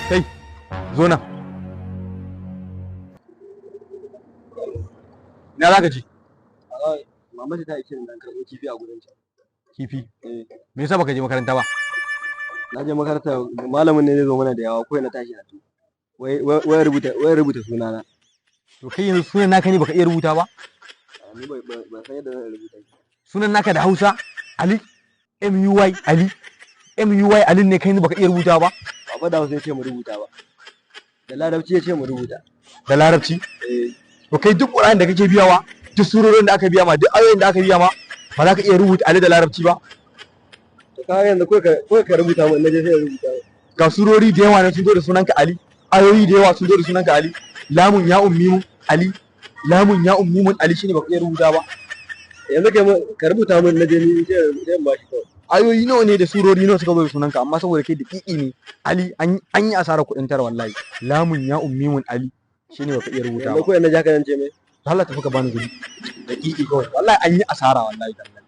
Kai, zo nan. Ina za ka je? Mama ta aike ni dan karɓo kifi a gurin ta. Kifi. Eh. Me yasa baka je makaranta ba? Na je makaranta, malamin ne zai zo mana da yawa, kawai na tashi na to. Wai rubuta sunana. To kai yanzu sunan naka ne baka iya rubuta ba? Ni ban san yadda zan rubuta shi. Sunan naka da Hausa Ali M U Y Ali M U Y Ali ne, kai ne baka iya rubuta ba? Baba da Hausa ya ce mu rubuta ba. Da Larabci ya ce mu rubuta. Da Larabci? Eh. To kai duk Qur'ani da kake biyawa, duk surorin da aka biya ma, duk ayoyin da aka biya ma, ba za ka iya rubuta Ali da Larabci ba? To ka yanzu kawai ka rubuta mun, na je sai in rubuta. Ga surori da yawa ne sun zo da sunanka Ali, ayoyi da yawa sun zo da sunanka Ali, lamun ya ummimu Ali, lamun ya ummimun Ali, shine baka iya rubuta ba? Yanzu kai ka rubuta mun, na je ni sai in bashi kawai. Ayoyi nawa ne da surori nawa suka zo da sunanka, amma saboda kai daƙiƙi ne Ali, an yi asarar kuɗin tara wallahi. Lamun ya ummimun Ali shine baka iya rubuta Yanzu ba? kawai na je haka zan ce mai. Allah, tafi ka bani guri, daƙiƙi kawai. Wallahi an yi asara, wallahi tallahi.